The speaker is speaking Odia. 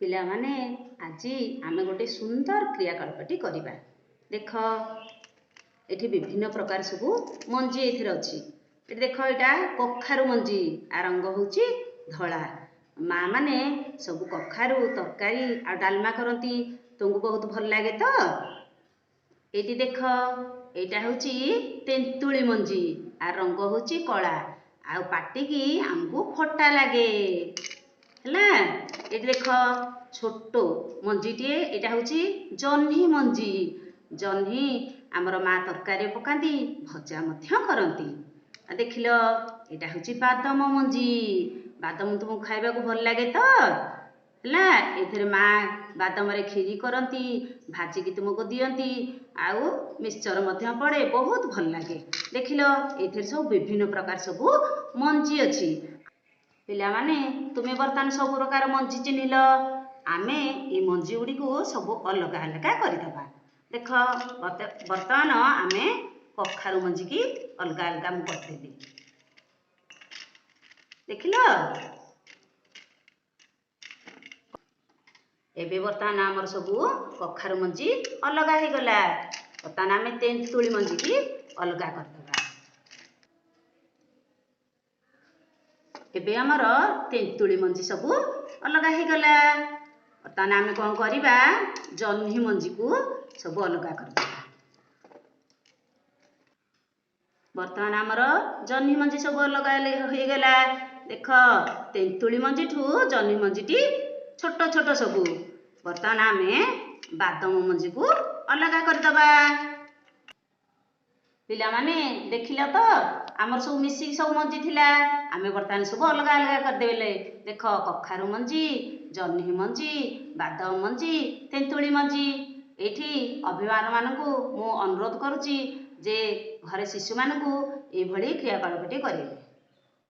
ପିଲାମାନେ, ଆଜି ଆମେ ଗୋଟେ ସୁନ୍ଦର କ୍ରିୟାକଳାପଟି କରିବା। ଦେଖ, ଏଠି ବିଭିନ୍ନ ପ୍ରକାର ସବୁ ମଞ୍ଜି ଏଥିରେ ଅଛି। ଏଠି ଦେଖ, ଏଇଟା କଖାରୁ ମଞ୍ଜି, ଆ ରଙ୍ଗ ହେଉଛି ଧଳା। ମା ମାନେ ସବୁ କଖାରୁ ତରକାରୀ ଆଉ ଡାଲମା କରନ୍ତି। ତୁମକୁ ବହୁତ ଭଲ ଲାଗେ ତ? ଏଇଠି ଦେଖ, ଏଇଟା ହେଉଛି ତେନ୍ତୁଳି ମଞ୍ଜି, ଆ ରଙ୍ଗ ହେଉଛି କଳା ଆଉ ପାଟିକି ଆମକୁ ଖଟା ଲାଗେ। ହେଲା, ଏଇଠି ଦେଖ, ଛୋଟ ମଞ୍ଜିଟିଏ, ଏଇଟା ହେଉଛି ଜହ୍ନି ମଞ୍ଜି। ଜହ୍ନି ଆମର ମା ତରକାରୀରେ ପକାନ୍ତି, ଭଜା ମଧ୍ୟ କରନ୍ତି। ଆଉ ଦେଖିଲ, ଏଇଟା ହେଉଛି ବାଦାମ ମଞ୍ଜି। ବାଦାମ ତୁମକୁ ଖାଇବାକୁ ଭଲ ଲାଗେ ତ? ହେଲା, ଏଥିରେ ମା ବାଦାମରେ କ୍ଷୀରି କରନ୍ତି, ଭାଜିକି ତୁମକୁ ଦିଅନ୍ତି, ଆଉ ମିକ୍ସଚର ମଧ୍ୟ ପଡ଼େ, ବହୁତ ଭଲ ଲାଗେ। ଦେଖିଲ, ଏଥିରେ ସବୁ ବିଭିନ୍ନ ପ୍ରକାର ସବୁ ମଞ୍ଜି ଅଛି। ପିଲାମାନେ, ତୁମେ ବର୍ତ୍ତମାନ ସବୁ ପ୍ରକାର ମଞ୍ଜି ଚିହ୍ନିଲ। ଆମେ ଏଇ ମଞ୍ଜି ଗୁଡ଼ିକୁ ସବୁ ଅଲଗା ଅଲଗା କରିଦେବା। ଦେଖ, ବର୍ତ୍ତମାନ ଆମେ କଖାରୁ ମଞ୍ଜିକି ଅଲଗା ଅଲଗା ମୁଁ କରିଦେଲି। ଦେଖିଲ, ଏବେ ବର୍ତ୍ତମାନ ଆମର ସବୁ କଖାରୁ ମଞ୍ଜି ଅଲଗା ହେଇଗଲା। ବର୍ତ୍ତମାନ ଆମେ ତେନ୍ତୁଳି ମଞ୍ଜିକି ଅଲଗା କରିଦେବା। ଏବେ ଆମର ତେନ୍ତୁଳି ମଞ୍ଜି ସବୁ ଅଲଗା ହେଇଗଲା। ବର୍ତ୍ତମାନ ଆମେ କ'ଣ କରିବା? ଜହ୍ନି ମଞ୍ଜିକୁ ସବୁ ଅଲଗା କରିଦେବା। ବର୍ତ୍ତମାନ ଆମର ଜହ୍ନି ମଞ୍ଜି ସବୁ ଅଲଗା ହେଇଗଲା। ଦେଖ, ତେନ୍ତୁଳି ମଞ୍ଜିଠୁ ଜହ୍ନି ମଞ୍ଜିଟି ଛୋଟ ଛୋଟ ସବୁ। ବର୍ତ୍ତମାନ ଆମେ ବାଦାମ ମଞ୍ଜିକୁ ଅଲଗା କରିଦେବା। ପିଲାମାନେ, ଦେଖିଲ ତ, ଆମର ସବୁ ମିଶିକି ସବୁ ମଞ୍ଜି ଥିଲା, ଆମେ ବର୍ତ୍ତମାନ ସବୁ ଅଲଗା ଅଲଗା କରିଦେଲେ। ଦେଖ, କଖାରୁ ମଞ୍ଜି, ଜହ୍ନି ମଞ୍ଜି, ବାଦାମ ମଞ୍ଜି, ତେନ୍ତୁଳି ମଞ୍ଜି। ଏଇଠି ଅଭିଭାବକମାନଙ୍କୁ ମୁଁ ଅନୁରୋଧ କରୁଛି ଯେ ଘରେ ଶିଶୁମାନଙ୍କୁ ଏଇଭଳି କ୍ରିୟାକଳାପଟି କରିବେ।